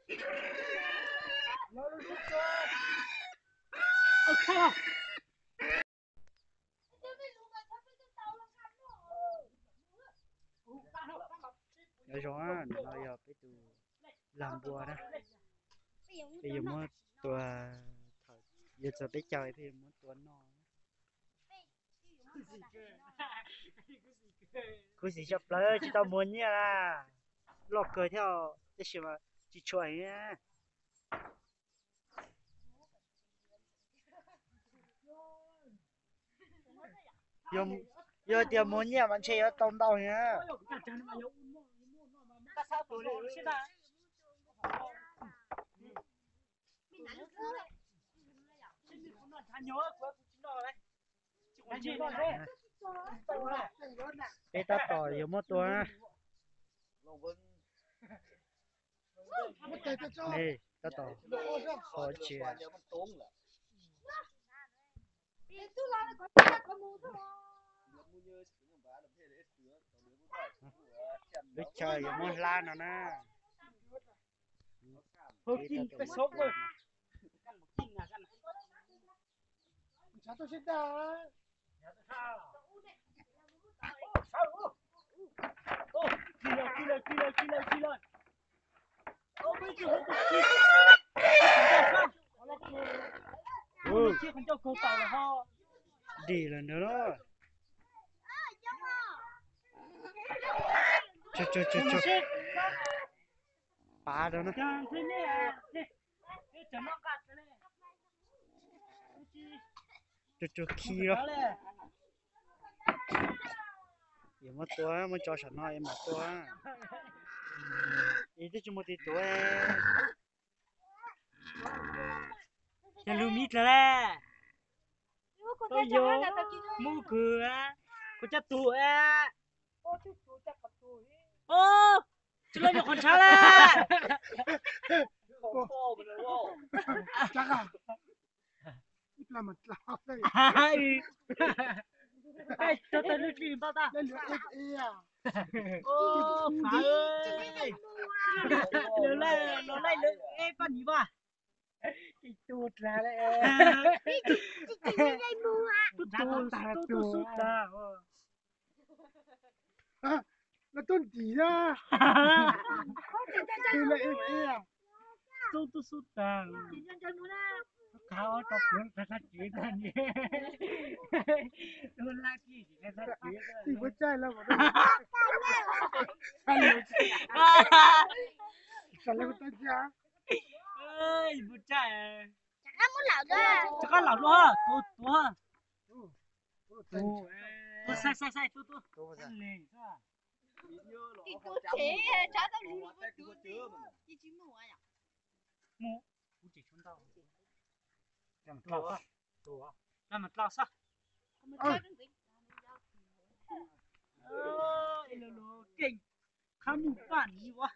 Nyob zoo, no yog peb tus lag npua na, peb yuav muab tua, thaum yuav txog peb caug peb yuav muab tua noj. Khuv xim tshaj plaws tsis tau muag nyiaj na, loj kawg thiab tab sis mas tsis tshua heev. Yog tias muag nyiaj mas ntshe yuav tau ntau na. Peb tab tom yuav muab tua. Tab tom qhov tsis lub chaw yuav muab hlab no na. Dim lawm ntawd lauj. Pav rau na. Tsuag tsuag khi rau. Yuav muab tua, muab tso saum no es mam tua. Es twb tsis muaj tus tuav. Cov lug miv dlawg le. Tau yog mus kws kuv cov tug. Tsis los nyuam qhuav ntshav le. Tau tau lub tswb npaj tag. Fav, lawv laij los laij lawv eb paj nis vaj. Tub tug tub tug sub tag. Lawv tub ntim na. Tub tug sub tag. Kav ob rau kuv tag sab tsev tag ni. Tub lab kij tag sab tsev. Tij puas tsaij lawm. Tsis tas lawv tab cia. Puas tsaij. Rov qab laum dua, tuav, tuav. Tuav, saib, saib, saib, tuav, tuav. Mus, kuv tseem tshuav ntau. Dlab mas dlab xwb. Keej qhab mus paj nis ua.